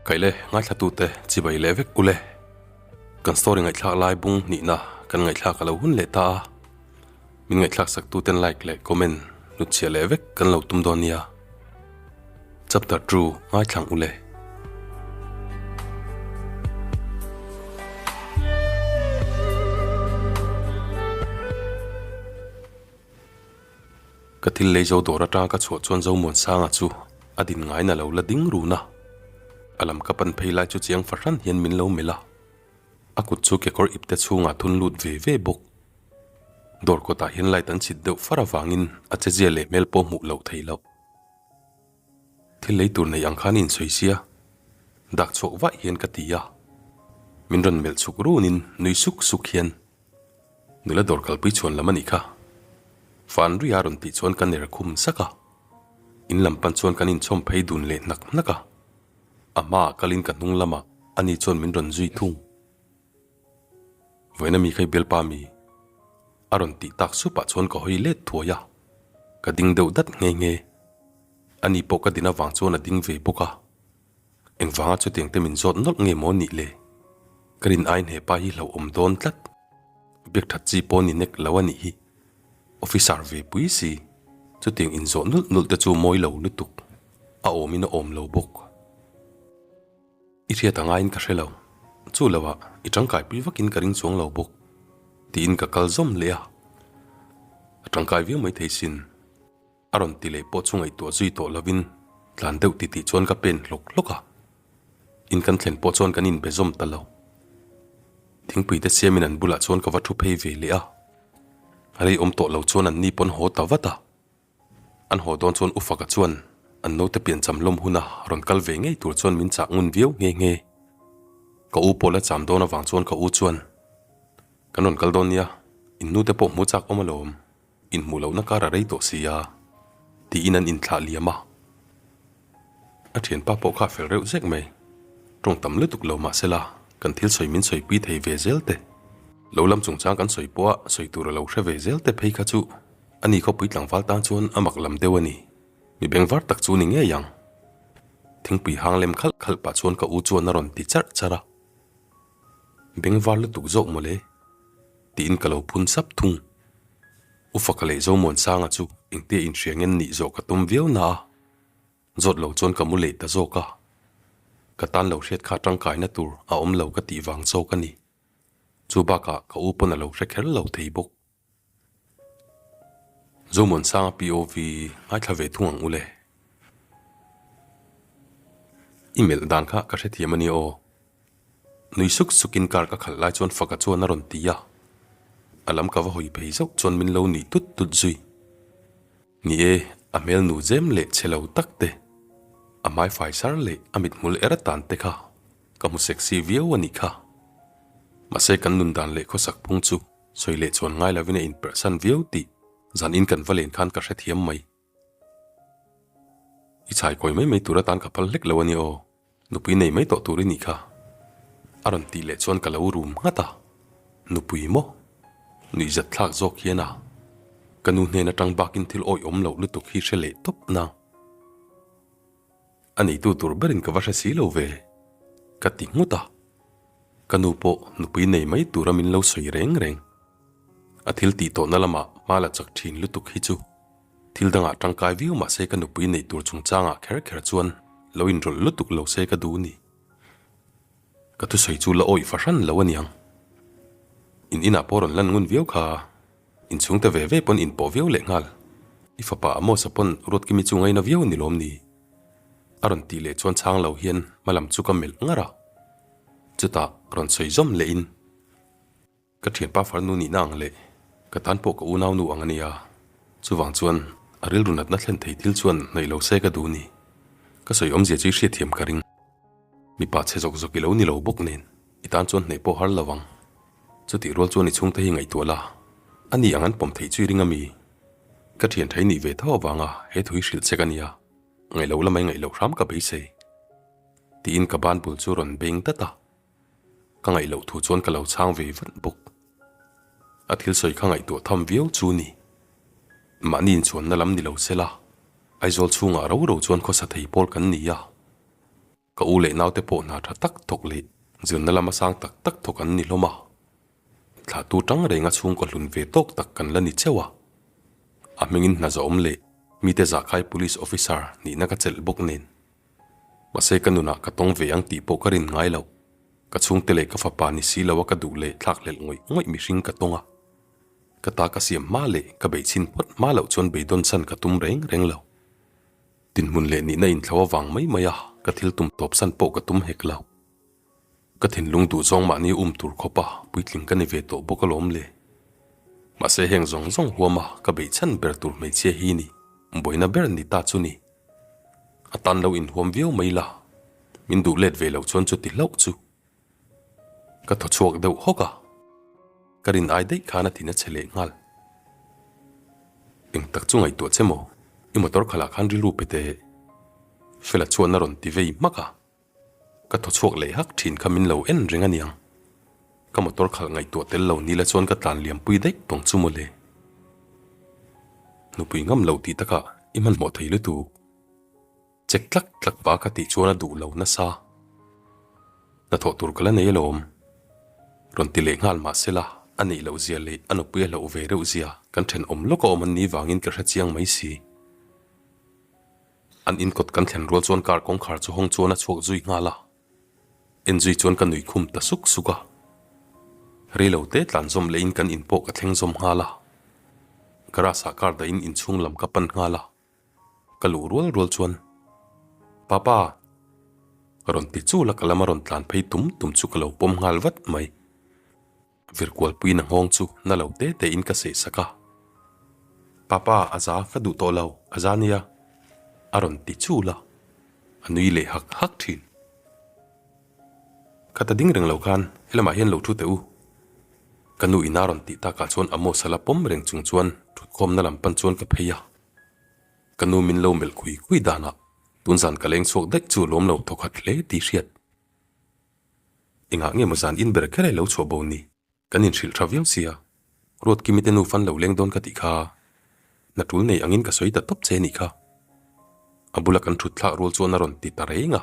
Kaile ngaithlatute chibai leh vek ule. Kan story ngaihthlak lai bung hnihna kan ngaihthlak a lo hun leh ta a. Min ngaihthlak sak tuten like leh comment hnut chhiah leh vek kan lo tum dawn nia. Chapter 2 ngaithlang ule. Ka thil lei zo dawr atanga ka chhuah chuan Zomuansanga chu a din ngaina lo la ding run a. A lam ka pan phei lai chu chiang fahran hian min lo melh a. A kut chu kekawr ipte chhungah thun lut ve ve bawk. Dawr kawtah hian light an chhit deuh far avangin a chezia leh hmel pawh hmuh loh theih loh. Thil lei tur nei ang khan i insawi sia, dak chhuak vaih hian ka ti a. Min rawn melh chhuk runin nui suk suk hian, Nula dawr kalpui chhuan lam a nih kha. Fan ruia rawn tih chuan ka ner khum sak a. In lam pan chuan kan inchhawm phei dun leh hnak hnak a. A hmaah kalin ka hnung lamah ani chuan min rawn zui thung. Vawiina mi kha i bialpa mi? A rawn tih tak supah chuan ka hawi let thuai a, ka ding deuh dat nghe nghe. Ani pawh ka din avang chuan a ding ve bawk a. Engvanga chutiang te min zawt nawlh nge maw nih le? Ka rin aiin hepa hi hlauhawm dawn tlat. Biak that chi pawh ni nek lo a nih hi. Officer ve pui si, chutiang inzawh nulh nulh te chu mawi lo lutuk. A awmin a awm lo bawk. I hriat a ngaiin ka hre lo. Chu lo ah i tangkai pui vakin ka ring chuang lo bawk. Tiin ka kal zawm leh a. A tangkai viau mai thei sin. A rawn ti leh pawh chu ngaihtuah zui tawh lovin tlan deuh titih chuan ka pen hlawk hlawk a. In kan thlen pawh chuan kan inbe zawm ta lo. Thingpui te siamin an bulah chuan ka va thu phei ve leh a. Rei awm tawh lo chuan an ni pawn haw ta vat a. An haw dawn chuan Ufaka chuan an naute piancham lawm huna rawn kal ve ngei tur chuan min chah ngun viau nghe nghe. Ka u pawh la cham dawn avang chuan ka u chuan, Kan rawn kal dawn nia, in nute pawh hmu chak awm alawm, in hmuh lohna kar a rei tawh si a, tiin an inthlah liam a. A thianpa pawh kha a fel reuh zek mai. Tawng tam lutuk lo mah sela, kan thil sawi min sawipui thei ve zel te, lo lam chungchang kan sawi pawha sawi tur a lo hre ve zel te phei kha chu a ni khawpui tlangval tan chuan a mak lam deuh a ni. Mi bengvar tak chu ni ngei ang. Thingpui hang lem khalh khalh pah chuan ka u chuan a rawn ti charh charh a. Bengvar lutuk zawk mawle, tiin ka lo phun sap thung. U Faka leh Zomuansanga chu engtia inhria ngen nih zawh ka tum viau na a. Zawt lo chuan ka mu leh ta zawk a, ka tan lo hriat kha tangkaina tur a awm lo ka tih vang zawk a ni. Chu bakah ka u pawn a lo hre kher lo thei bawk. Zomuansanga POV ngaithla ve thung ang ule. I melh dan kha ka hrethiam a nia aw. Nui suk sukin car ka khalh lai chuan Faka chuan a rawn ti a, a lam ka va hawi phei zauh chuan min lo nuih tut tut zui. Ni e, a hmel nu zem leh chhe lo tak te, a hmai fai sar leh a mithmul er atan te kha ka hmu sexy viau a nih kha. Mahse kan nun dan leh khawsak phung chu sawi leh chuan ngai lovin a inperhsan viau tih zan in kan va len khan ka hrethiam mai. I chhai kawi mai mai tur atan ka phal hlek lo a ni aw, nupui nei mai tawh tur i nih kha. A rawn tih leh chuan ka lo rum nghat a, Nupui maw? Nuihzat thlak zawk hian a, ka nu hnen atang bakin thil awihawm loh lutuk hi hre leh tawp na. A neitu tur berin ka va hre si lo ve, ka ti nghut a. Ka nu pawh nupui nei mai tura min lo sawi reng reng. A thil tih tawhna lamah hma la chak thin lutuk hi chu thil dangah tangkai viau mah se ka nupui neih tur chungchangah kher kher chuan lo inrawlh lutuk lo se ka duh ni. Ka thusawi chu la awih fahran lo aniang. In inah pawh rawn lan ngun viau kha. Inchhungte ve ve pawn inpawh viau leh nghal. I fapa Amos-a pawn Ruatkimi chu ngaina viau a ni lawm ni? A rawn tih leh chuan chhang lo hian hmalam chu ka melh ngar a. Chutah rawn sawi zawm lehin. Ka thianpa farnu nihna ang leh ka tan pawh ka unau nu ang a nia. Chuvang chuan a rilru natna thlen thei thil chuan hnaih lo se ka duh ni. Ka sawi awmzia chu i hriatthiam ka ring. Mipa chhe zawk zawk i lo ni lo bawk nen i tan chuan hnaih pawh har lo ang. Chutih rual chuan i chhungte hi ngaihtuah la, a ni ang an pawm theih chu i ring a mi? Ka thian thei nih ve tho avanga he thu hi hrilh che ka nia, ngaih loh lamai ngaih loh hram ka beisei. Tiin ka ban bul chu rawn beng dat a. Ka ngaih loh thu chuan ka lo chhang ve vat bawk. A thil sawi kha ngaihtuah tham viau chu ni. Mahni inchhuanna lam ni lo se la, Aizawl chhungah ro ro chuan khawsa thei pawl kan ni a. Ka u leh naute pawh hna tha tak thawk leh zirna lama sang tak tak thawk an ni hlawm a. Thlahtu tang renga chhungkaw hlun ve tawk tak kan la ni cheu a. A hmingin hna zawhawm leh mite zahkai police officer nihna ka chelh bawk nen. Mahse ka nunah ka tawng ve ang tih pawh ka rin ngai lo. Ka chhungte leh ka fapa ni si lo a ka duh leh thlak hlelh ngawih ngawih mihring ka tawng a. Ka ta ka siam hma leh ka beihchhin phawt hma loh chuan beidawn chhan ka tum reng reng lo. Dinhmun leh nihna inthlo avang mai mai a ka thil tum tawpsan pawh ka tum hek lo. Ka thinlung duh zawng mahni um tur khawpa puitling ka ni ve tawh bawk alawm le. Mahse heng zawng zawng huama ka beih chhan ber tur hmeichhia hi ni, buaina ber ni ta chu ni. A tan lo inhuam viau mai la, min duh let ve lo chuan chuti hlauh chu. Ka thaw chhuak deuh hawk a, ka rin ai daih khan a thin a che leh nghal. Eng tak chu ngaihtuah che maw? I motor khalah khan rilru pe teh. Fela chuan a rawn ti vei hmak a. Ka thaw chhuak leh hak thin kha min lo en reng a niang. Ka motor khalh ngaihtuah tel lo nila chuan ka tlan liam pui daih tawng chu mawle. Nupui ngam lo tih takah i hmanhmawh thei lutuk. Chek tlak tlak pa ka tih chuan a duh lo nasa. Hnathawh tur ka la nei alawm. Rawn ti leh nghal mah sela, a neih loh zia leh a nupui a hlauh ve reuh zia kan thenawm lawk a awm an nih vangin ka hre chiang mai si. An inkawt kan thlen rual chuan car kawngkhar chu hawng chuan a chhuak zui nghal a. En zui chuan ka nui khum ta suk suk a. Reilo te tlan zawm lehin kan in pawh ka thleng zawm nghal a. Garage ah car dahin inchhung lam ka pan nghal a. Ka luh rual rual chuan, Papa! Rawn ti chul a ka lama rawn tlan phei tum tum chu ka lo pawm nghal vat mai. Virkualpuiin a nghawng chu na lo te te in ka seh sak a. Papa, a za ka duh tawh lo, a za nia. A rawn ti chul a, a nui leh hak hak thin. Ka ta ding reng lo khan helamah hian lo thu teh u. Ka nu in a rawn tih takah chuan Amos a la pawm reng chung chuan thutkhawmna lam pan chuan ka phei a. Ka nu min lo melh khui khui danah tun zan ka leng chhuak daih chu lawm lo thawkhat hle tih hriat. Engah nge maw zan in ber kher e lo chhuah bo ni? Kan inhrilh tha viau sia. Ruatkimi te nu fan lo leng dawn ka tih kha. Hna tul nei angin ka sawi ta tawp che nih kha. A bula kan thut thlak rual chuan a rawn ti ta reng a.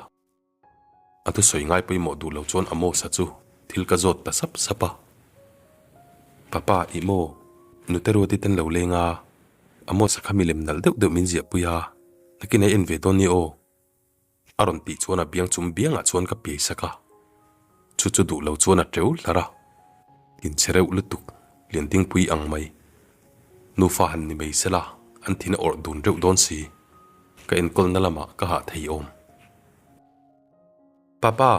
A thusawi ngai pawimawh duh lo chuan Amos-a chu thil ka zawt ta sap sap a. Papa, ih maw? Nute Ruati ten lo leng a. Amos-a kha milem nalh deuh deuh min ziahpui a. Nakin a en ve dawn ni aw. A rawn tih chuan a biang chum biangah chuan ka piai sak a, chu chu duh lo chuan a teu hlar a, inchhe reuh lutuk Liandingpui ang mai. Nufa han ni mai sela an thin a awrh dun reuh dawn si, ka enkawlna lamah ka hah thei awm. Papa!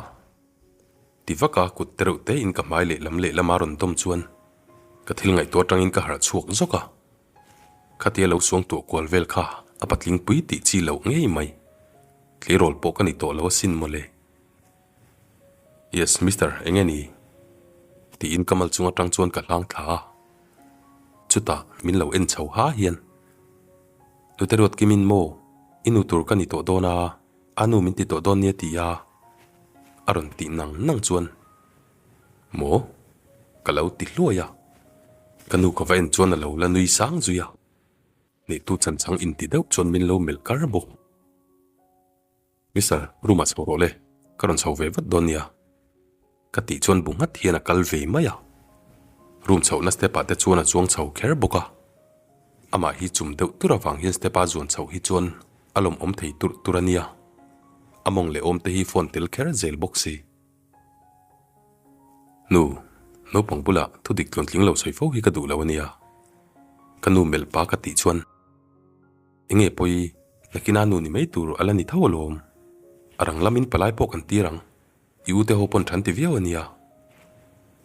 Ti vak a kut te reuh te in ka hmai lehlam lehlam a rawn dawm chuan ka thil ngaihtuah atangin ka harh chhuak zawk a. Khatia lo suang tuah kual vel kha a patling pui tih chi loh ngei mai. Tleirawl pawh ka ni tawh lo asin mawle. Yes, Mister, enge ni? Tiin ka mal chung atang chuan ka hlang thla a. Chutah min lo en chho ha hian, Nute ruat Kimin maw, i nu tur ka ni tawh dawn a, a nu min ti tawh dawn nia ti a, a rawn tih nang nang chuan. Maw? Ka lo ti hluai a. Ka nu ka va en chuan a lo la nui sang zui a. Neitu chanchang inti deuh chuan min lo melh kar bawk. Mister, room ah chho rawh le, ka rawn chho ve vat dawn nia. Ka tih chuan bu nghat hian a kal ve mai a. Room chhohna step ah te chuan a chuang chho kher bawk a. Amah hi chum deuh tur avang hian step a zuan chhoh hi chuan a lawmawm thei turh tur a nia. A mawng leh awm te hi phone tel kher zel bawk si. Nu, naupang bulah thu dik tluantling lo sawi fo hi ka duh lo a nia. Ka nu melh pa ka tih chuan, Enge pawi, nakina nu ni mai tur a la ni tho alawm. A rang lamin palai pawh kan tir ang, i ute ho pawn than ti viau a nia.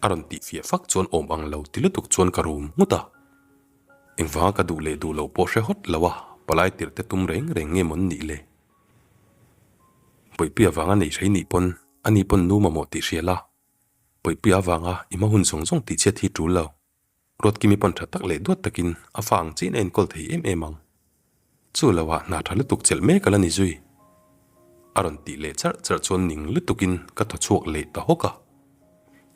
A rawn tih fiah fak chuan awm ang lo ti lutuk chuan ka rum nghut a. Engvanga ka duh leh duh loh pawh hre hawt lo a, palai tirh te tum reng reng nge mawn nih le? Bawihpuia vanga nei hrei nih pawn ani pawn nu mamawh tih hria la, Bawihpuia avanga i hma hun zawng zawng tih chhiat hi tul lo. Ruatkimi pawn tha tak leh duat takin a fa ang chiin a enkawl thei em em ang. Chu lo ah hna tha lutuk chelh mek a la ni zui. A rawn tih leh charh charh chuan ning lutukin ka thaw chhuak leh ta hawk a.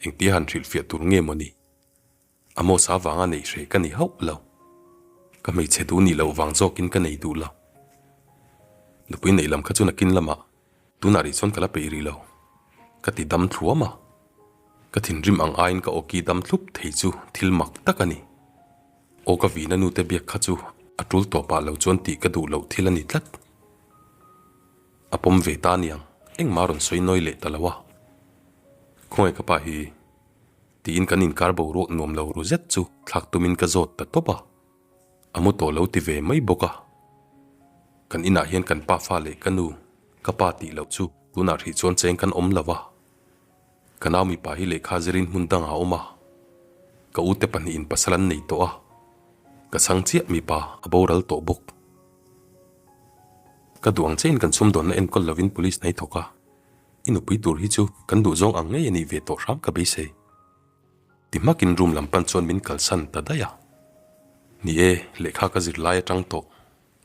Engtia han hrilhfiah tur nge maw ni? Amos avanga neih hreh ka ni hauh lo. Ka hmeichhe duh nih loh vang zawkin ka nei duh lo. Nupui neih lam kha chu nakin lamah. Tunah rih chuan ka la peih rih lo. Ka ti dam thluam a. Ka thinrim ang aiin ka awki dam thlup thei chu thil mak tak a ni. Aw ka vina nute biak kha chu a tul tawpah lo chuan tih ka duh loh thil a ni tlat. A pawm ve ta aniang, engmah rawn sawi nawi leh ta lo a. Khawngaih ka pa hi tiin kan inkar boruak nuam lo ru zet chu thlak tumin ka zawt ta tawp a. A mu tawh lo ti ve mai bawk a. Kan inah hian kan pa fa leh ka nu, ka pa tih loh chu tunah hrih chuan cheng kan awm lo a. Ka nau mipa hi lehkha zirin hmun dangah a awm a, ka ute pahnihin pasal an nei tawh a, ka chhang chiah mipa a boral tawh bawk. Ka duh ang chiahin kan sumdawnna enkawl lovin police hnai thawk a, i nupui tur hi chu kan duhzawng ang ngei a nih ve tawh hram ka beisei. Ti hmakin room lam pan chuan min kalsan ta daih a. Ni e, lehkha ka zir lai atang tawh,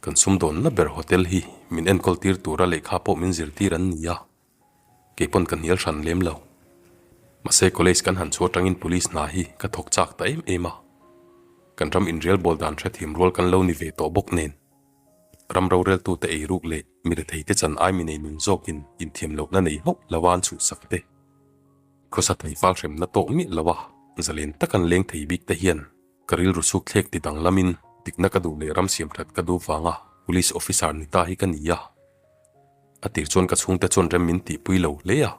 kan sumdawnna ber hotel hi min enkawl tir tura lehkha pawh min zirtir an ni a. Kei pawn ka hnial hran lem lo. Mahse college kan han chhuah atangin police hna hi ka thawk chak ta em em a. Kan ram inrial bawl dan hrethiam rual kan lo ni ve tawh bawk nen. Ram roreltute eiruk leh mi retheite chan ai mi nei nun zawkin inthiam lohna nei hauh lo a an chhuhsak te. Khawsa thei fal hremna tawk miah lo a, zalen tak an leng thei bik te hian ka rilru suk thlek ti danglamin dikna ka duh leh ram siamthat ka duh vanga police officer ni ta hi ka ni a. A tir chuan ka chhungte chuan rem min tihpui lo hle a,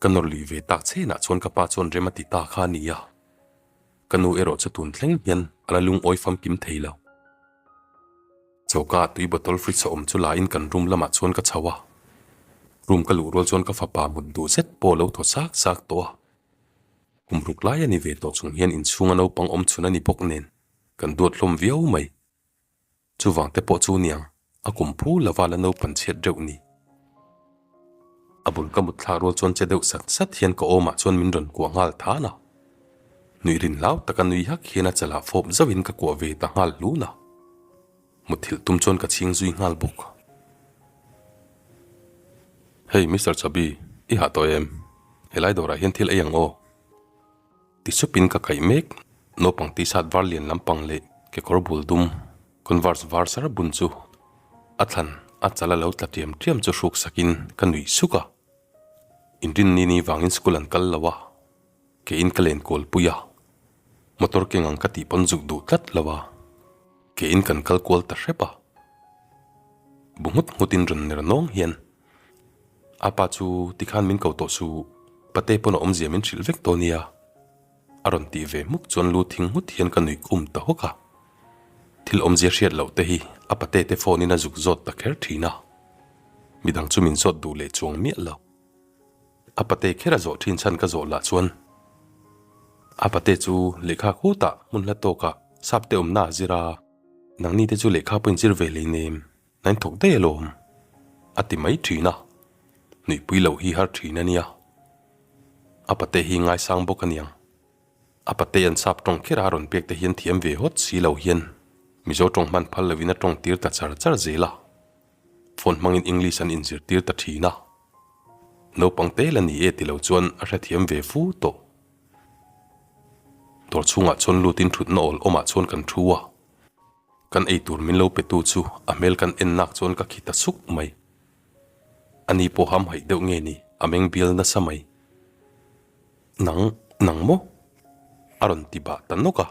ka nawr lui ve tak chenah chuan ka pa chuan rem a ti ta kha a ni a, ka nu erawh chu tun thleng hian a la lungawi famkim thei lo. Choka tui bottle fridge a awm chu la in kan room lamah chuan ka chho a, room ka luh rual chuan ka fapa mut duh zet pawh a lo thaw sak sak tawh a, kum ruk lai a ni ve tawh chung hian inchhunga naupang awm chhun a ni bawk nen kan duat hlawm viau mai. Chuvang te pawh chu niang, a kum phu lova la naupan chhiat reuh ni. A bul ka mut thlak rual chuan che deuh sat sat hian ka awmah chuan min rawn kuah nghal than a. Nuih rin hlau taka nui hak hian a chalah fawp zauhin ka kuah ve ta nghal hlun a. Mutthilh tum chuan ka chhing zui nghal bawk. Hey Mister Chabi, i hah tawh em? Helai dawrah hian thil ei ang aw. Ti supin ka kaih mek. Naupang t-shirt var lian lampang leh kekawr bul dum, converse var sar bun chu a thlan a chal a lo tla tiam tiam chu hruk sakin ka nuih suk a. Inrinni ni vangin school an kal lo a, keiin ka len kawl pui a. Motor keng ang ka tih pawn zuk duh tlat lo a, keiin kan kal kual ta hrep a. Bu nghut nghutin rawn ner nawng hian A pa chu tikhan min ko tawh suh, pate pawn a awmzia min hrilh vek tawh nia. A rawn tih ve hmuk chuan lu thing nghut hian ka nuih khum ta hawk a. Thil awmzia hriat loh te hi a pate te phone in a zuk zawt ta kher thin a. Midang chu min zawt duh leh chuang miah lo. A pate kher a zawh thin chhan ka zawh lah chuan a pate chu lehkha khutah hmun hla tawkah sap te awmna a zir a, nangni te chu lehkha pawh in zir ve hleinem. Nain thawk daih alawm, a ti mai thin a, nuihpui loh hi har thin a nia. A pate hi ngaisang bawk aniang. A pate an sap tawng kher a rawn pek te hian thiam ve hawt si lo hian Mizo tawng hman phal lovin a tawng tir ta char char zel a. Phone hmangin English an inzirtir ta thin a. Naupang te la ni e ti lo chuan a hrethiam ve fu tawh. Dawr chhungah chuan lutin thutna awl awmah chuan kan thu a. Kan eitur min lo petu chu a hmel kan en nak chuan ka khi ta suk mai. Ani pawh ham haih deuh nge ni, a meng bial nasa mai. Nang, nang maw? A rawn ti bah ta nawk a.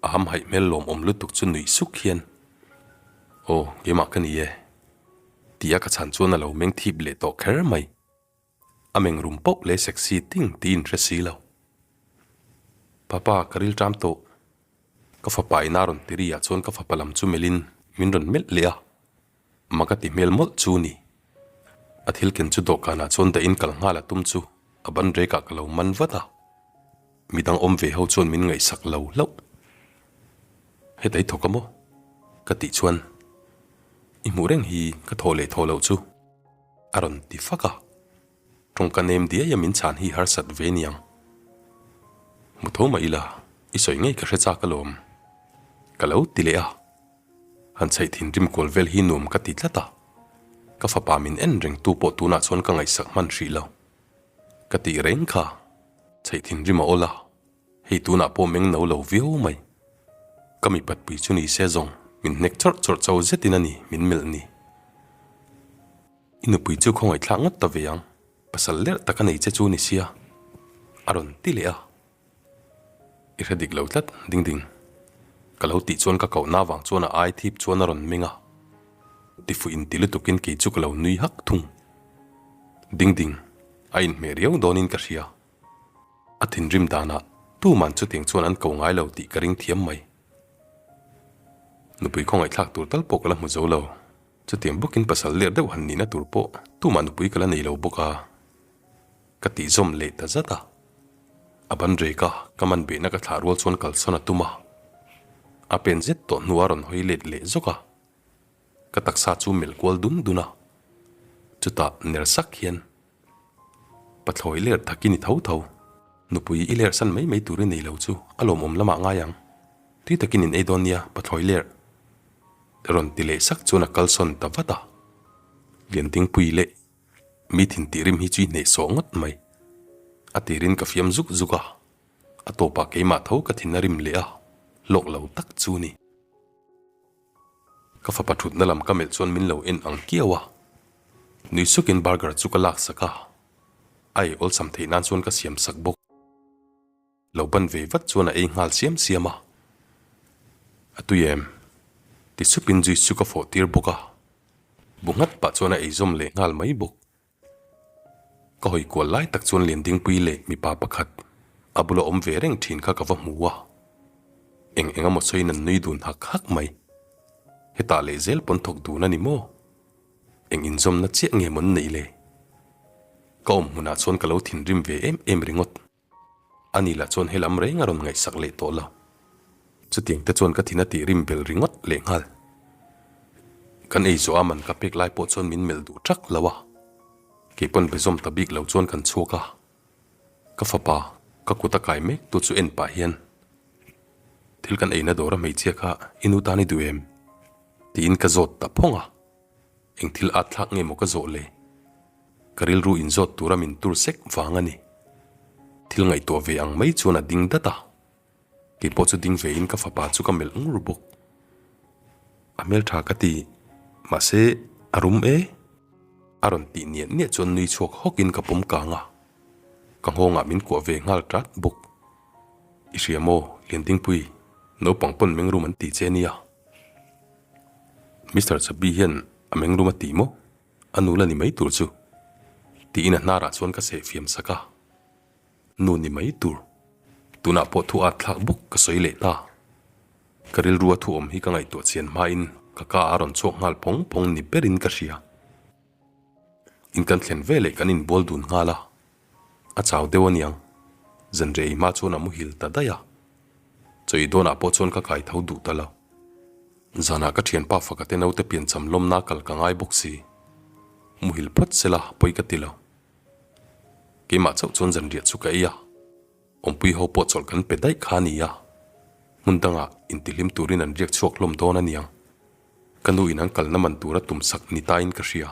A ham haih hmel lawmawm lutuk chu nuih suk hian, Aw, keimah ka ni e. Tia ka chhan chuan a lo meng thip leh tawh kher mai. A meng rum pauh leh sexy ting tiin hre si lo. Papa, ka ril ṭam tawh. Ka fapa in a rawn ti ri ah chuan ka fapa lam chu melhin min rawn melh leh a, mak a ti hmel mawlh chu ni. A thil ken chu dawhkanah chuan dahin kal nghal a tum chu a ban rekah ka lo man vat a, midang awm ve ho chuan min ngaihsak lo hlauh. Heta i thawk a maw? Ka tih chuan i hmuh reng hi ka thawh leh thawh loh chu a rawn ti fak a. Tawngka nem diai a min chhan hi harsat ve niang. Hmu tho mah ila, i sawi ngei ka hre chak alawm. Ka lo ti leh a. Han chhaih thinrim kual vel hi nuam ka ti tlat a. Ka fapa min en reng tu pawh tunah chuan ka ngaihsak hman hrih lo. Ka tih reng kha, chhaih thinrim a awl a, hei tunah pawh meng no lo viau mai. Ka mipat pui chu ni se zawng, min hnek chawrh chawrh cho zetin a ni min melh ni. I nupui chu khawngaihthlak ngawt ta ve ang, pasal lerh tak a nei che chu ni sia, a rawn ti leh a. I hre dik lo tlat, ding ding. Ka lo tih chuan ka kohna avang chuan a ai thip chuan a rawn meng a. Tifuh inti lutukin kei chu ka lo nui hak thung. Ding ding, a inhmeh riau dawnin ka hria. A thinrim danah tuman chutiang chuan an ko ngai lo tih ka ring thiam mai. Nupui khawngaihthlak tur tal pawh ka la hmu zo lo. Chutiang bawkin pasal ler deuh han nihna tur pawh tumah nupui ka la nei lo bawk a. Ka tih zawm leh ta zat a. A ban rek a, ka man behna ka thlah rual chuan kalsawn a tum a. A pen zet tawh hnuah a rawn hawi let leh zawk a. Ka taksa chu melh kual dun dun a. Chutah ner sak hian Pathlawi ler tak i ni tho tho. Nupui i ler san mai mai tur i nei lo chu a lawmawm lamah ngai ang. Tui takin in ei dawn nia pathlawi ler. Rawn ti leh sak chuan a kalsawn ta vat a. Liantingpui leh mi thin tih rim hi chu i hnehsawh ngawt mai. A tirin ka fiam zuk zuk a, a tawpah keimah tho ka thin a rim leh a, hlawk lo tak chu ni. Ka fapa thutna lam ka melh chuan min lo en ang kiau a, nui sukin burger chu ka laksak a, a ei awlsam theih nan chuan ka siam sak bawk. Lo ban ve vat chuan a ei nghal siam siam a, A tui em? Ti supin juice chu ka fawh tir bawk a, bu nghat pah chuan a ei zawm leh nghal mai bawk. Ka hawi kual lai tak chuan Liandingpui leh mipa pakhat a bula awm ve reng thin kha ka va hmu a, eng eng emaw sawiin an nui dun hak hak mai. Hetah leh zel pawn thawk dun a ni maw? Eng inzawmna chiah nge mawn neih le? Ka awm hmunah chuan ka lo thinrim ve em em ringawt. Ani lah chuan helam reng a rawn ngaihsak leh tawh lo. Chutiang te chuan ka thin a tih rim bel ringawt leh nghal. Kan ei zawh a man ka pek lai pawh chuan min melh duh thak lo a. Kei pawn be zawm ta bik lo chuan kan chhuak a. Ka fapa, ka kut a kai mek tu chu en pah hian, Thil kan eina dawr a hmeichhia kha i nu tan i duh em? tiin ka zawt ta phawng a. Eng thil at thlak nge maw ka zawh le? Ka rilru inzawt tura min tur sek vang a ni. Thil ngaihtuah ve ang mai chuan a ding dat a. Kei pawh chu ding vein ka fapa chu ka melh ngur bawk. A hmeltha ka ti, mahse a rum e. A rawn tih niah niah chuan nui chhuak hawkin ka pawm kang a. Ka nghawngah min kuah ve nghal tat bawk. I hria maw, Liandingpui, naupang pawn mengrum an ti che nia. Mister Chabi hian a mengrum a ti maw? A nu la ni mai tur chu. Tiin a hnarah chuan ka seh fiam sak a. Nu ni mai tur. Tunah pawh thu at thlak bawk ka sawi leh ta. Ka rilrua thu awm hi ka ngaihtuah chian hmain ka ka a rawn chhuak nghal phawng phawng ni berin ka hria. In kan thlen veleh kan inbual dun nghal a. A chau deuh aniang. Zanriah ei hma chuan a muhil ta daih a. Chawi dawnah pawh chuan ka kai tho duh ta lo. Zanah ka thianpa faka te naute piancham lawmna kal ka ngai bawk si. Muhil phawt sela pawi ka ti lo. Keimah chauh chuan zanriah chu ka ei a. Awmpui ho pawh chawlh kan pe daih kha a ni a. Hmun dangah intihlim turin an riak chhuak hlawm dawn aniang. Ka nu in an kalna man tura tumsak ni tain ka hria.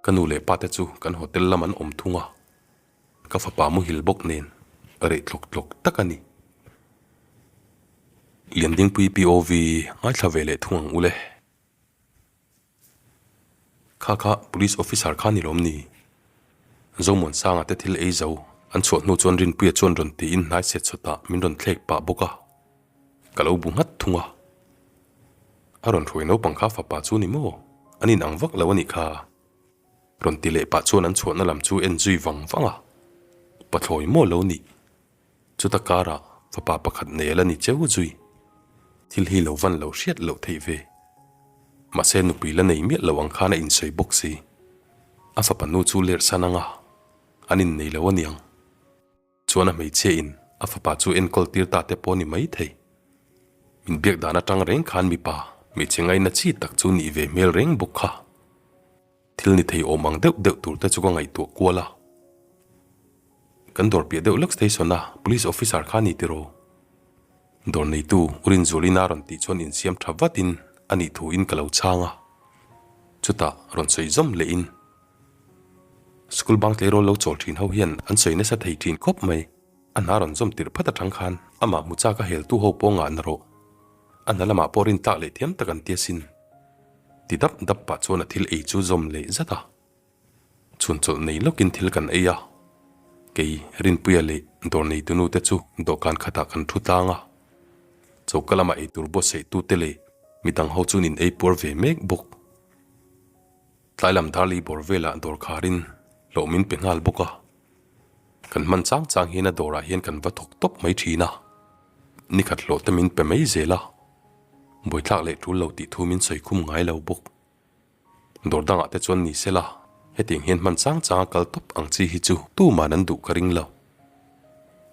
Ka nu leh pa te chu kan hotel lam an awm thung a, ka fapa muhil bawk nen reh tlawk tlawk tak a ni. Liandingpui POV ngaithla ve leh thung ang ule. Kha kha police officer kha ni lawm ni? Zomuansanga te thil ei zo an chhuah hnu chuan Rinpuia chuan rawn tiin hnai set chawtah min rawn thlek pah bawk a. Ka lo bu nghat thung a. A rawn hruai naupang kha fapa chu ni maw? An inang vak lo a nih kha. Rawn ti leh pah chuan an chhuahna lam chu en zui vang vang a. Pathlawi maw lo nih? Chuta karah fapa pakhat nei a la ni cheu zui. Thil hi lo van lo hriat loh theih ve. Mahse nupui la nei miah lo ang khan a insawi bawk si. A fapa nu chu lerhsan anga an innei lo aniang. Chuan a hmeichhia in a fapa chu enkawl tir ta te pawh ni mai thei. Min biak dan atang reng khan mipa hmeichhe ngaina chi tak chu nih ve hmel reng bawk kha. Thil ni thei awm ang deuh deuh tur te chu ka ngaihtuah kual a. Kan dawr piah deuh lawk station a police officer kha ni tiraw? Dawr neitu U Rinzualina rawn tih chuan insiam tha vatin a nih thu in ka lo chhang a. Chutah rawn sawi zawm leh in. School bang tleirawl lo chawl thin ho hian an sawi nasa thei thin khawp mai. A hna rawn zawm tirh phat atang khan amah hmu chak a heltu ho pawh ngah na rawh. A hna lamah pawh rin tlak leh thiam tak an ti asin. Ti dap dap pah chuan a thil ei chu zawm leh zat a. Chhun chawlh nei lawkin thil kan ei a, kei Rinpuia leh dawr neitunu te chu dawhkan khatah kan thu tlang a. Choka lama eitur buatsaih tute leh midang ho chuan in ei puar ve mek bawk. Tlai lam dar lei bawr velah dawr kharin hlawh min pe nghal bawk a. Kan hman chang chang hian a dawrah hian kan va thawk tawp mai thin a, nikhat hlawh te min pe mai zel a, buaithlak leh tul lo tih thu min sawi khum ngai lo bawk. Dawr dangah te chuan ni sela, hetiang hian hman chang changa kal tawp ang chi hi chu tuman an duh ka ring lo.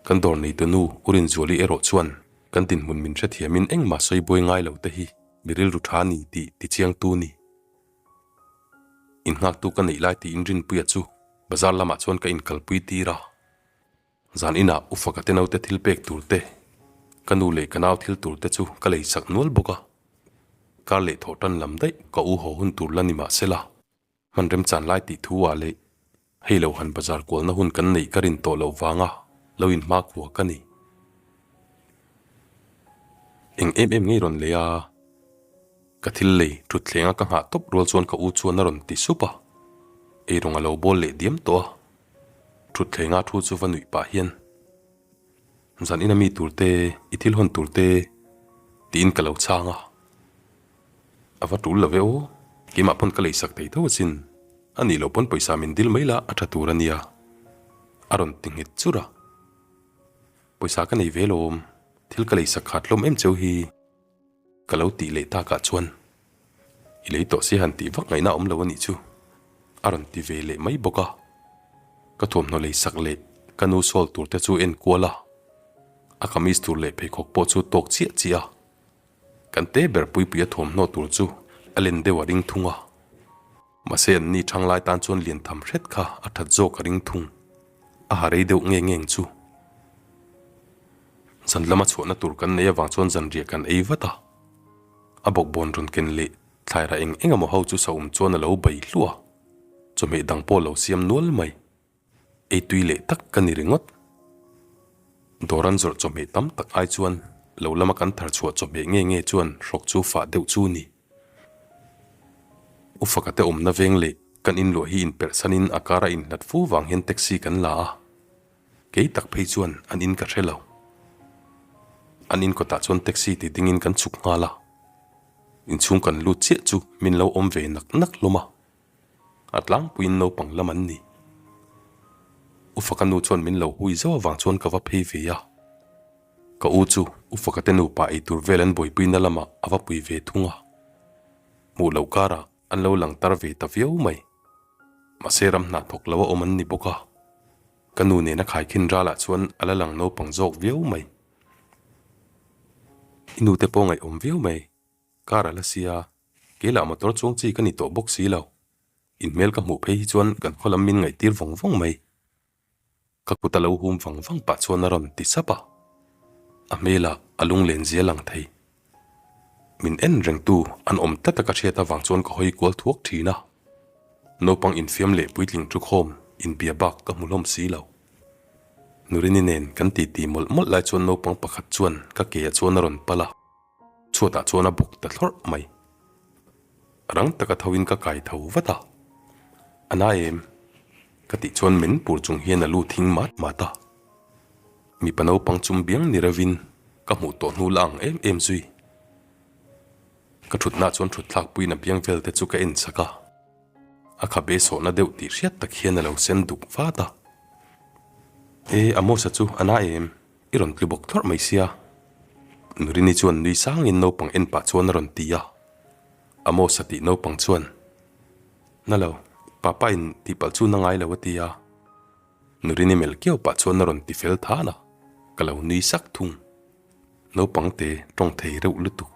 Kan dawr neitu nu U Rinzuali erawh chuan kan dinhmun min hrethiamin engmah sawi buai ngai lo te hi mi rilru tha ni tih tichiangtu ni. Innghaktu ka neih lai tiin Rinpuia chu bazar lamah chuan ka inkalpui tir a. Zan inah U Faka te naute thil pek tur te, ka nu leh ka nau thil tur te chu ka lei sak nual bawk a. Kar leh thawh tan lam daih ka u haw hun tur la ni mah sela, hman remchan lai tih thu ah leh hei lo han bazar kualna hun kan neih ka rin tawh loh vanga lo inhma khua ka ni. Eng em em ngei rawn lei a? Ka thil lei thutthleng a ka nghah tawp rual chuan ka u chuan a rawn ti sup a, eirawng a lo bawl leh diam tawh a. Thutthleng a thu chu va nuih pah hian, Zan ina mi tur te, i thil hawn tur te tiin ka lo chhang a. A va tul lo ve aw, keimah pawn ka lei sak thei tho asin, a nih loh pawn pawisa min dil mai la a tha tur a nia, a rawn ti nghet chur a. Pawisa ka nei ve lawm, thil ka lei sak khat hlawm em cheu hi. Ka lo tih leh takah chuan i lei tawh si han tih vak ngaihna awm lo a nih chu a rawn ti ve leh mai bawk a. Ka thuamhnaw lei sak leh ka nu sawl tur te chu en kual a, a kamis tur leh pheikhawk pawh chu tawk chiah chiah a. Kan te ber Puipuia thuamhnaw tur chu a len deuh a ring thung a. Mahse an ni thang lai tan chuan lian tham hret kha a that zawk a ring thung. A ha rei deuh nge ngeng chu. Zan lama chhuahna tur kan nei avang chuan zanriah kan ei vat a. A bawkbawn rawn ken leh thlaira eng eng emaw ho chu saum chuan a lo bei hluah a. Chawhmeh dang pawh a lo siam nual mai. Ei tui leh tak ka ni ringawt. Dawr an zawrh chawhmeh tam tak ai chuan lo lama kan thar chhuah chawhmeh nge nge chuan hrawk chu fah deuh chu ni. U Faka te awmna veng leh kan inluah hi inperh sanin a kar a inhlat fu vang hian taxi kan la a. Kei tak phei chuan an in ka hre lo. An in kawtah chuan taxi ti dingin kan chhuk nghal a. Inchhung kan lut chiah chu min lo awm ve nak nak hlawm a. A tlangpuiin naupang lam an ni. U Faka nu chuan min lo hui zauh avang chuan ka va phei ve a. Ka u chu U Faka te nupa eitur vel an buaipuina lamah a va pui ve thung a. Hmuh loh karah an lo lang tar ve ta viau mai. Mahse ram hna thawk lo a awm an ni bawk a. Ka nu nena khaikhin ralah chuan a la lang naupang zawk viau mai. I nu te pawh ngaihawm viau mai. Car a la sia, kei lah motor chuang chi ka ni tawh bawk si lo. In hmel ka hmuh phei hi chuan kan khaw lam min ngaihtir vawng vawng mai. Ka kut a lo hum vang vang pah chuan a rawn ti sap a, a hmelah a lunglen zia lang thei. Min en rengtu an awm tlat a ka hriat avang chuan ka hawi kual thuak thin a. Naupang infiam leh puitling thukhawm inbia bak ka hmu hlawm si lo. Nurini nen kan titi mawlh mawlh lai chuan naupang pakhat chuan ka ke ah chuan a rawn pal a. Chhuatah chuan a bawk ta thlawrh mai. Rang taka thoin ka kai tho vat a. A na em? Ka tih chuan men pur chung hian a lu thing mat mat a. Mipa naupang chum biang ni reuhin ka hmuh tawh hnu la ang em em zui. Ka thutna chuan thut thlak puiin a biang vel te chu ka en chak a. A khabe sawhna deuh tih hriat tak hian a lo sen duk vat a. E, Amosa chu a na em? I rawn tlu bawk thlawrh mai sia. Nurini chuan nui sangin naupang en pah chuan a rawn ti a. Amos a tih naupang chuan, Na lo, papa in tihpalh chu na ngai lo a ti a. Nurini melh kiau pah chuan a rawn ti fel than a, ka lo nui sak thung. Naupang te tawng thei reuh lutuk.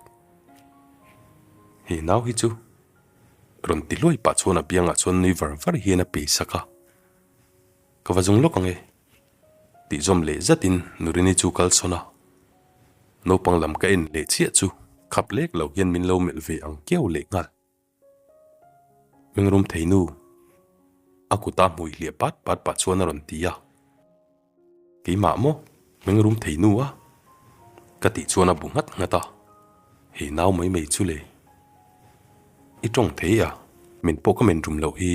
He nau hi chu rawn ti hluai pah chuan a biangah chuan nui var var hian a pei sak a. Ka va zung lawk ang e. Tih zawm leh zatin Nurini chu kal sawn a. Naupang lam ka en leh chiah chu khap lek lo hian min lo melh ve ang kiau leh nghal. Mengrum thei nu. A kuta hmui hliah pat pat pah chuan a rawn ti a. Keimah maw? Mengrum thei nu a? Ka tih chuan a bu nghat nghat a. Hei nau mai mai chu le. I tawng thei a, min pawh ka men rum loh hi.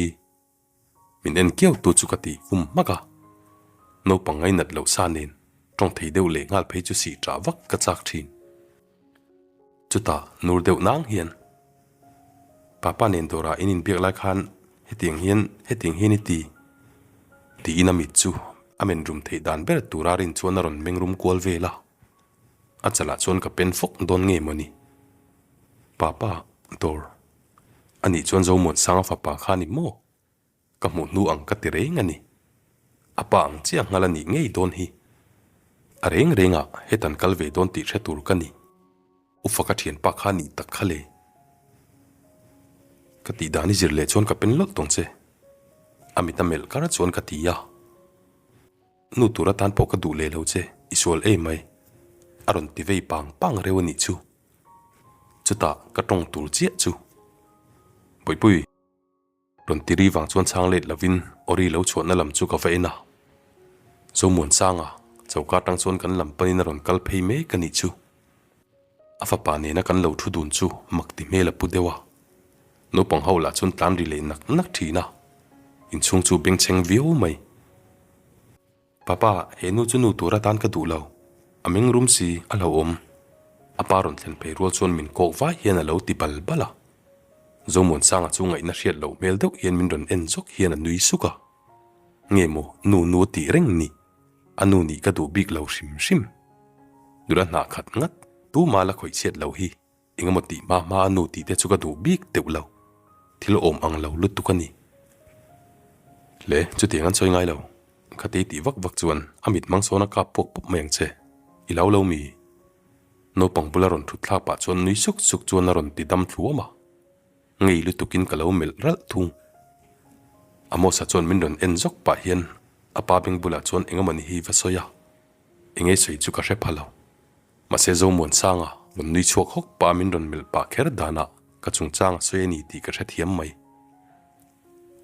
Min en kiau tu chu ka ti khum hmak a, naupang ngainat loh sa nen tawng thei deuh leh nghal phei chu sih ṭah vak ka chak ṭhin. Chutah nur deuh nang hian, Papa nen dawrah in inbiak lai khan hetiang hian hetiang hian i ti, tiin a mit chu a men rum theih dan ber tura rin chuan a rawn meng rum kual vel a, a chalah chuan ka pen fawk dawn nge mawni. Papa, dawr a nih chuan Zomuansanga fapa kha a ni maw? Ka hmuh hnu ang ka ti reng a ni. A pa ang chiah nghal a nih ngei dawn hi. A reng reng ah hetan kal ve dawn tih hre tur ka ni. U faka thianpa kha nih tak kha le. Ka tih dan i zir leh chuan ka pen lawlh tawng che. A mit a melh kar chuan ka ti a. Nu tur atan pawh ka duh leh lo che, i sual em mai. A rawn ti vei pang pang reuh a nih chu. Chutah ka tawng tur chiah chu. Bawihpui. Rawn ti ri vang chuan chhang let lovin Ori lo chhuahna lam chu ka va en a. Zomuansanga choka atang chuan kan lam panin a rawn kal phei mek a nih chu. A fapa nena kan lo thu dun chu mak ti hmel a pu deuh a. Naupang ho lah chuan tlan ri leh nak nak thin a. Inchhung chu bengchheng viau mai. Papa, he nu chu nu tur atan ka duh lo. A meng rum si, a hlauhawm. A pa rawn thlen phei rual chuan min kawk vai hian a lo ti bal bal a. Zomuansanga chu ngaihna hriat loh hmel deuh hian min rawn en zawk hian a nui suk a. Nge maw nu nu a tih reng ni? A nu nih ka duh bik lo hrim hrim. Nula hnah khat ngat, tuma la khawih chhiat lo hi. Engemaw tih hma hma a nu tih te chu ka duh bik deuh lo. Thil awm ang lo lutuk a ni. Le, chutiang an sawi ngai lo. Khatei tih vak vak chuan a mit mang sawn a kap puak pawp mai ang che. I lo lo mi? Naupang bula rawn thut thlak pah chuan nui suk suk chuan a rawn ti dam thluam a. Ngei lutukin ka lo melh ralh thung. Amosa chuan min rawn en zawk pah hian a pa beng bulah chuan engemaw ni hi va sawi a. Engei sawi chu ka hre pha lo. Mahse Zomuansanga rawn nui chhuak hawk pah min rawn melh pah kher danah ka chungchang a sawi a ni tih ka hrethiam mai.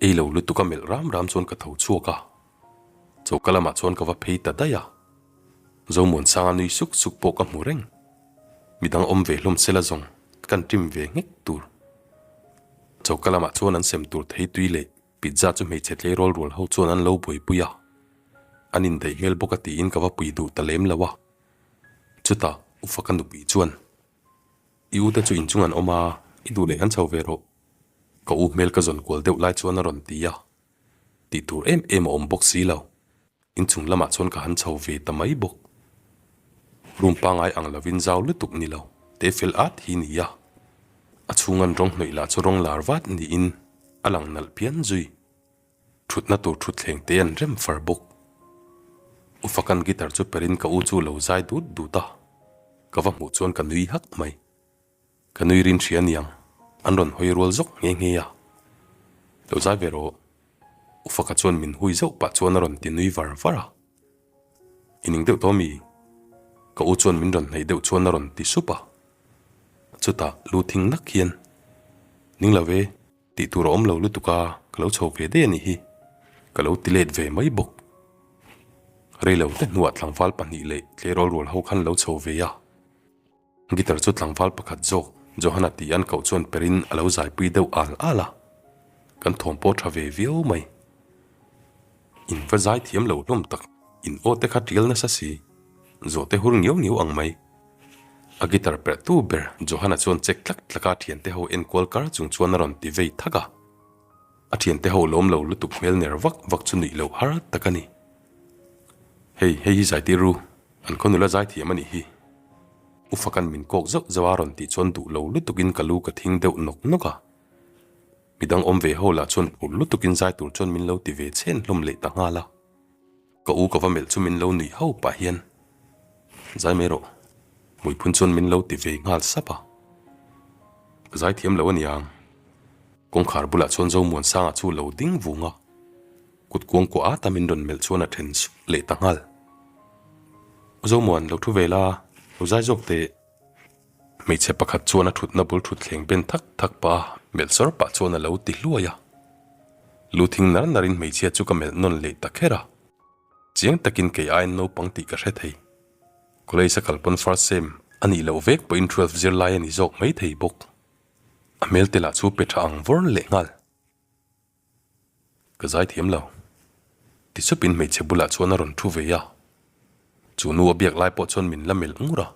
Ei lo lutuk a melh ram ram chuan ka tho chhuak a, choka lamah chuan ka va phei ta daih a. Zomuansanga nui suk suk pawh ka hmu reng. Midang awm ve hlawm sela zawng kan ṭim ve nghek tur. Choka lamah chuan an sem tur thei tui leh pizza chu hmeichhe tleirawl rual ho chuan an lo buaipui a. An indaih hmel bawk a tiin ka va pui duh ta lem lo a. Chutah Ufa ka nupui chuan, I u te chu inchung an awm a, i duh leh han chho ve rawh. Ka u hmel ka zawn kual deuh lai chuan a rawn ti a, tih tur em em a awm bawk si lo. Inchung lamah chuan ka han chho ve ta mai bawk. Room pangai ang lovin zau lutuk ni lo, te fel at hi ni a. A chhung an rawng hnawih lah chu rawng lar vat niin a lang nalh pian zui. Thutna tur thutthleng te an rem far bawk. U Fakan guitar chu perin ka u chu lo zai dut dut a, ka va hmuh chuan ka nui hak mai. Ka nui rin hria niang, an rawn hawi rual zawk nghe nghe a. Lo zai ve rawh. U Faka chuan min hui zauh pah chuan a rawn ti nui var var a. I ning deuh tawh mi? Ka u chuan min rawn hnaih deuh chuan a rawn ti sup a. Chutah lu thing nak hian, Ning lo ve. Tih tur a awm lo lutuk a, ka lo chho ve daih a nih hi. Ka lo ti let ve mai bawk. Reilo te hnuah tlangval pahnih leh tleirawl rual ho khan lo chho ve a. Guitar chu tlangval pakhat zawk Johana tih an koh chuan perin a lo zaipui deuh al al a. Kan thawm pawh tha ve viau mai. In va zai thiam lo hlawm tak, in aw te kha tial nasa si. Zawhte hur ngiau ngiau ang mai. A guitar perh tu ber Johana chuan chek tlak tlak a thiante ho enkual kar chung chuan a rawn ti vei thak a. A thiante ho lawm lo lutuk hmel ner vak vak chu nuih loh har tak a ni. Hei, hei hi zaitir ru, an khaw nula zaithiam a nih hi. U Fakan min kawk zauh zauh a rawn tih chuan duh lo lutukin ka lu ka thing deuh nawk nawk a. Midang awm ve ho lah chuan phur lutukin zai tur chuan min lo ti ve chhen hlawm leh ta nghal a. Ka u ka va melh chu min lo nuih ho pah hian, Zai mai rawh, hmuiphun chuan min lo ti ve nghal sap a. Ka zai thiam lo a niang. Kawngkhar bulah chuan Zomuansanga chu lo ding vung a, kut kuangkuah ata min rawn melh chuan a then sup leh ta nghal. U Zomuan, lo thu ve la, lo zai zawk teh. Hmeichhe pakhat chuan a thutna bul thutthleng ben thak thak pah a, melh sawr pah chuan a lo ti hluai a. Lu thing nar narin hmeichhia chu ka melh nawn leh ta kher a. Chiang takin kei aiin naupang tih ka hre thei. College a kalpawn first sem a nih loh vek pawhin twelve zirlai a ni zawk mai thei bawk. A hmel te lah chu pe tha ang vawr leh nghal. Ka zaithiam lo. Ti supin hmeichhe bulah chuan a rawn thu ve a. Chu nu a biak lai pawh chuan min la melh ngur a.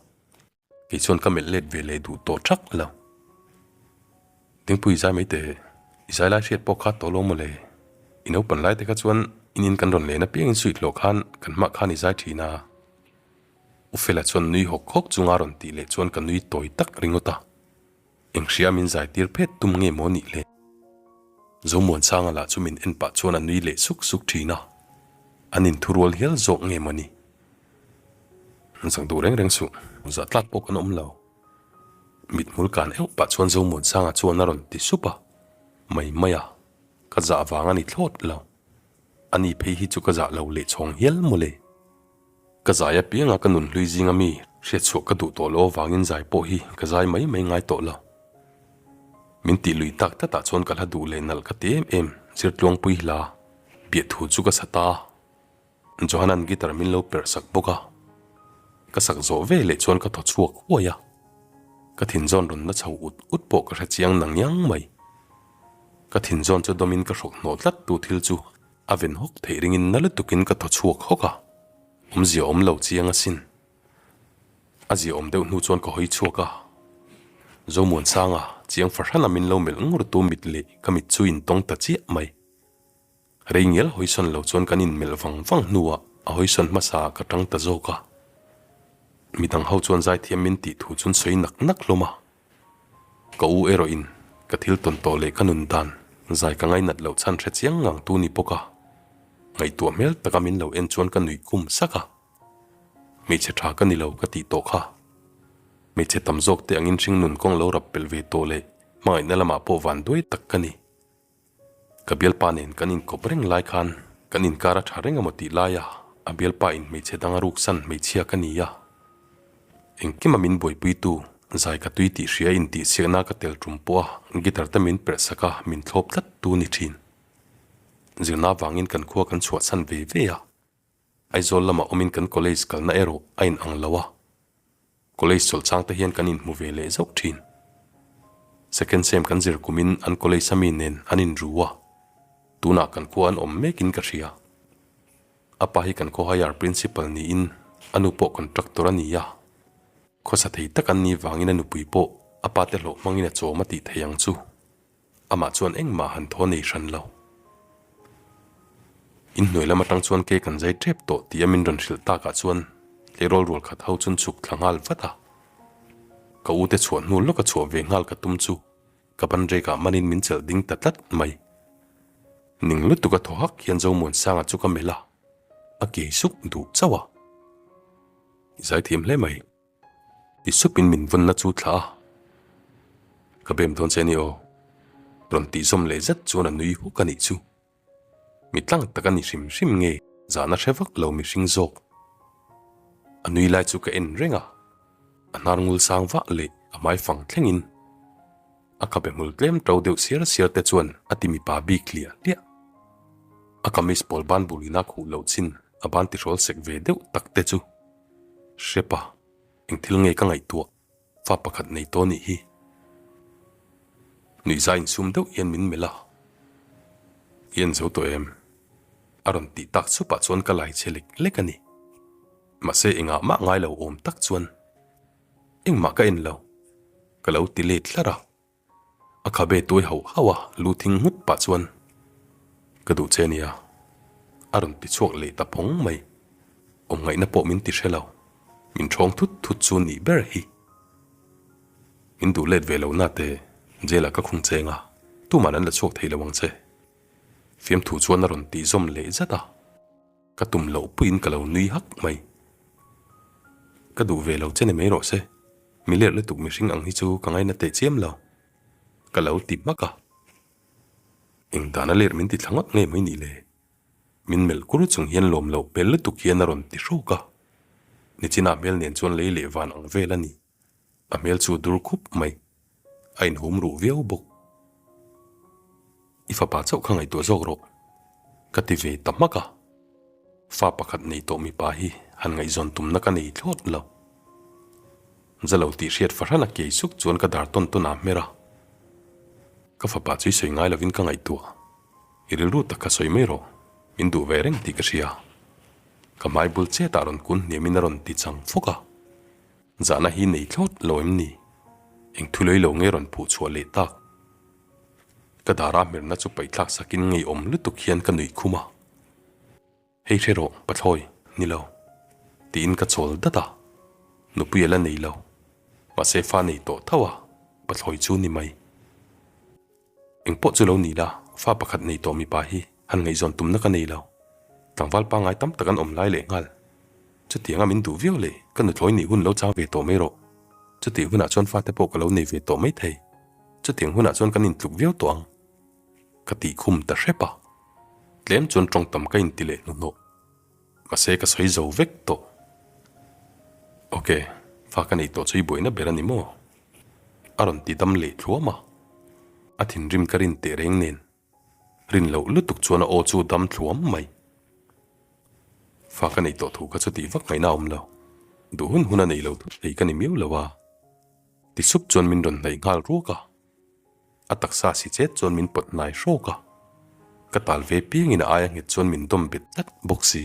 Kei chuan ka melh let ve leh duh tawh thak lo. Dingpui i zai mai teh, i zai lai hriat pawh kha tawh lo maw le? I naupan lai te kha chuan in in kan rawn len apiangin suit hlawh khan kan hmah khan i zai thin a. U Fela chuan nui hawk hawk chunga rawn tih leh chuan ka nui tawi tak ringawt a. Eng hria min zai tir phet tum nge maw nih le? Zomuansanga lah chu min en pah chuan a nui leh suk suk thin a, an inthurual hial zawk nge maw ni? Zak duh reng reng suh, zah tlak pawh kan awm lo. Mithmul kan euh pah chuan Zomuansanga chuan a rawn ti sup a, mai mai a, ka zah vang a ni thlawt lo. Ani phei hi chu ka zah lo leh chhawng hial maw le? Ka zai apianga ka nunhlui zinga mi hriatchhuah ka duh tawh loh avangin zai pawh hi ka zai mai mai ngai tawh lo. Min tih lui tak tlatah chuan ka hla duh leh nalh ka ti em em, Zirtluangpui hla biahthu chu ka sa ta a. Johanan guitar min lo perh sak bawk a. Ka sak zawh ve leh chuan ka thaw chhuak huai a. Ka thinzawn rawn la chho ut ut pawh ka hre chiang nang iang mai. Ka thinzawn chu dawmin ka hrawk hnawh tlat tu thil chu A ven hawk theih ringin na lutukin ka thaw chhuak hawk a, awmzia awm lo chiang asin. A zia awm deuh hnu chuan ka hawi chhuak a, Zomuansanga chiang fahrana min lo melh ngur tu mit leh ka mit chu intawng ta chiah mai. Rei ngial hawisawn lo chuan kan inmelh vang vang hnuah a hawisawn hmasa ah ka tang ta zawk a. Midang ho chuan zaithiam min tih thu chuan sawi nak nak hlawm a. Ka u erawh in ka thil tawn tawh leh ka nun dan zai ka ngainat loh chhan hre chiang ngang tu ni bawk a, ngaihtuah hmel taka min lo en chuan ka nuih khum sak a. Hmeichhe tha ka ni lo ka tih tawh kha. Hmeichhe tam zawk te angin hringnun kawng lo rap pelh ve tawh leh hmangaihna lamah pawh van duai tak ka ni. Ka bialpa nen kan inkawp reng lai khan kan inkar a tha reng emaw tih laia a bialpa in hmeichhe dang a ruksan hmeichhia ka ni a. Engkima min buaipuitu zai ka tui tih hria intihsiakna ka tel tum pawh a guitar te min perh sak a min thlawp tlat tu ni thin. Zirna vangin kan khua kan chhuahchhan ve ve a. Aizawl lamah awmin kan college kalna erawh a in ang lo a, college chawlhchang te hian kan inhmu ve leh zauh thin. Second sem kan zir kumin an college a mi nen an inru a, tunah kan khua an awm mekin ka hria. A pa hi kan khaw higher principal niin a nu pawh contractor a ni a, khawsa thei tak an nih vangin a nupui pawh a pa te hlawh hmangin a chawm a tih thei ang chu. Amah chuan engmah han thaw nei hran lo. In hnuai lam atang chuan ke kan zai tep tawh tih a min rawn hrilh takah chuan tleirawl rual khat ho chun chhuk thla nghal vat a. Ka u te chhuah hnu lawka chhuah ve nghal ka tum chu ka ban rekah manin min chelh ding ta tlat mai. Ning lutuk a thaw hak hian Zomuansanga chu ka melh a, a kei suk duh chauh a. I zaithiam hle mai. Ti supin min vawnna chu thlah a, Ka bem dawn che a ni aw, rawn tih zawm leh zet chuan a nui huk a nih chu. Mi tlang tak a ni hrim hrim nge zahna hre vak lo mihring zawk. A nui lai chu ka en reng a, a hnar ngul sang vah leh a hmai fang thlengin a khabe hmul tlem to deuh siar siar te chuan a ti mipa bik hliah hliah. A kamis pawl ban bulin a khuh loh chin a ban tihrawl sek ve deuh tak te chu. Hrepa, eng thil nge ka ngaihtuah? Fa pakhat nei tawh nih hi. Nuihza insum deuh hian min melh a. I en zo tawh em? A rawn tih tak chupah chuan ka lai che lek lek a ni. Mahse engah mah ngai lo awm tak chuan engmah ka en lo, ka lo ti let hlar a. A khabe tuai hauh hauh a, lu thing nghut pah chuan, Ka duh che nia, a rawn ti chhuak leh ta phawng mai. Awm ngaihna pawh min ti hre lo, min ṭhawng thut thut chu nih ber hi. Min duh let ve lo na te, jail ah ka khung cheng a, tuman an la chhuak thei lo ang che. Fiamthu chuan a rawn tih zawm leh zat a. Ka tum loh puiin ka lo nui hak mai. Ka duh ve lo che ni mai rawh se, mi lerh lutuk mihring ang hi chu ka ngaina teh chiam lo. Ka lo ti hmak a. Eng dana lerh min ti thla ngawt nge mai nih le? Min melh kur chung hian lawm loh hmel lutuk hian a rawn ti hruk a. Nichina hmel nen chuan lei leh van ang vel a ni. A hmel chu dur khup mai. A inhum ruh viau bawk. I fapa chauh kha ngaihtuah zawk rawh, ka ti ve ta hmak a. Fa pakhat nei tawh mipa hi han ngaihzawn tumna ka nei thlawt lo. Zalo tih hriat fahran a kei suk chuan ka dar tawn tawn a hmer a. Ka fapa chu i sawi ngai lovin ka ngaihtuah. I rilru tak kha sawi mai rawh, min duh ve reng tih ka hria. Ka hmai bul chetah rawn kun hniamin a rawn ti chang fawk a. Zahna hi nei thlawt lo em ni? Eng thu lei lo nge rawn phuh chhuah leh tak? Ka dara hmerna chu paihthlak sakin ngeiawm lutuk hian ka nuih khum a. Hei hre rawh, pathlawi, ni lo. Tiin ka chawl dat a. Nupui a la nei lo. Mahse fa nei tawh tho a, pathlawi chu ni mai. Eng pawh chu lo ni la, fa pakhat nei tawh mipa hi han ngaihzawn tumna ka nei lo. Tlangval pangngai tam tak an awm lai leh nghal. Chutianga min duh viau leh ka nuthlawi nih hun lo chang ve tawh mai rawh. Chutih hunah chuan fate pawh ka lo nei ve tawh mai thei. Chutiang hunah chuan kan intluk viau tawh ang. Ka tih khum ta hrep a. Tlem chuan tawng tam ka inti leh hnuhnawh. Mahse ka sawi zo vek tawh. Ok, fa ka nei tawh chu i buaina ber a ni maw? A rawn ti dam leh thluam a. A thinrim ka rin teh reng nen. Rin loh lutuk chuan a aw chu dam thluam mai. Fa ka nei tawh thu kha chu tih vak ngaihna a awm lo. Duh hun hun a nei lo thut thei ka ni miau lo a. Ti sup chuan min rawn hnaih nghal ruak a. A taksa si chet chuan min pawt hnai hrawk a, ka tal ve piangin a aia nghet chuan min dawm bet tlat bawk si.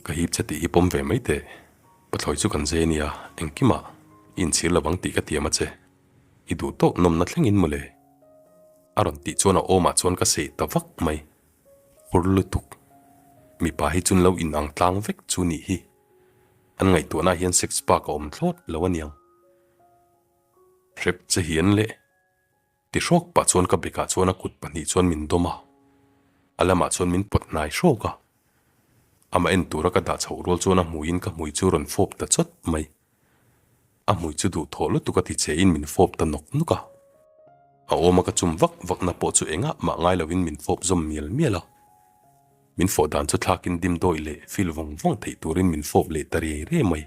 Ka hip che tih hi pawm ve mai teh, pathlawi chu kan zai ania, engkimah i inchhir lo vang tih ka tiam a che, i duh tawk nawmna thlengin mawle. A rawn tih chuan a awmah chuan ka seh ta vak mai. Hur lutuk. Mipa hi chun lo inang tlang vek chu nih hi. An ngaihtuahna hian sex bak a awm thlawt lo aniang. Hrep che hian le. Ti hrawk pah chuan ka bekah chuan a kut pahnih chuan min dawm a, a lamah chuan min pawt hnai hrawk a. Amah en tura ka dah chhoh rual chuan a hmuiin ka hmui chu rawn fawp ta chawt mai. A hmui chu duhthawh lutuk a ti che in min fawp ta nawk nawk a. A awma ka chum vak vakna pawh chu engah mah ngai lovin min fawp zawm mial mial a. Min fawh dan chu thlakin dim dawih leh fil vawng vawng theih turin min fawp leh ta riai riai mai.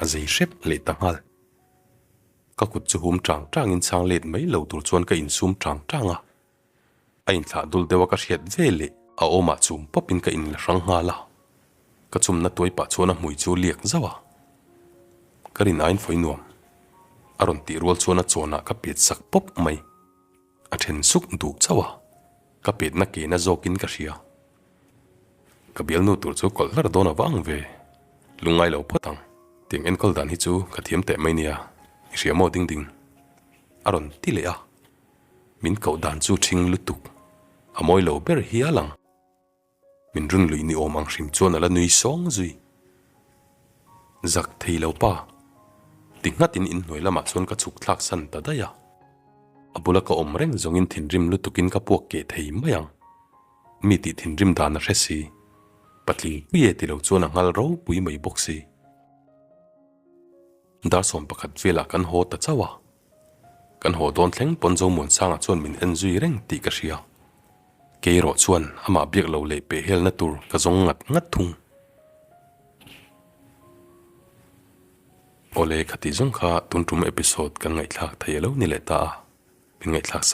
A zei hrep leh ta nghal. Ka kut chu hum tang tangin chhang let mai lo tur chuan ka insum tang tang a. A inthlah dul deuh a ka hriat ve leh a awmah chum pawpin ka inla hrang nghal a. Ka chumna tuai pah chuan a hmui chu liak zauh a. Ka rin aiin fawi nuam. A rawn tih rual chuan a chawnah ka pet sak pawp mai. A then suk duh chauh a, ka petna ke na zawkin ka hria. Ka bialnu tur chu kawlh hlar dawn avang ve. Lungngai lo phawt ang, tiang enkawl dan hi chu ka thiam teh mai nia, i hria maw ding ding? A rawn ti leh a, min koh dan chu ṭhing lutuk, a mawi lo ber hial ang. Min run luih ni awm ang hrim chuan a la nui sawng zui. Zak thei lo pa. Ti nghatin inhnuai lamah chuan ka chhuk thlak san ta daih a. A bula ka awm reng zawngin thinrim lutukin ka puak keh thei mai ang. Mi tih thinrim dan a hre si. Patling pui e ti lo chuan a nghal ropui mai bawk si. Dar 11 velah kan haw ta chauh a. Kan haw dawn thleng pawn Zomuansanga chuan min en zui reng tih ka hria. Kei erawh chuan amah biak lo leh peh helna tur ka zawng ngat ngat thung. Awle khati zawng kha tun tum episode kan ngaihthlak thei alo ni leh ta a, min ngaihthlak sak.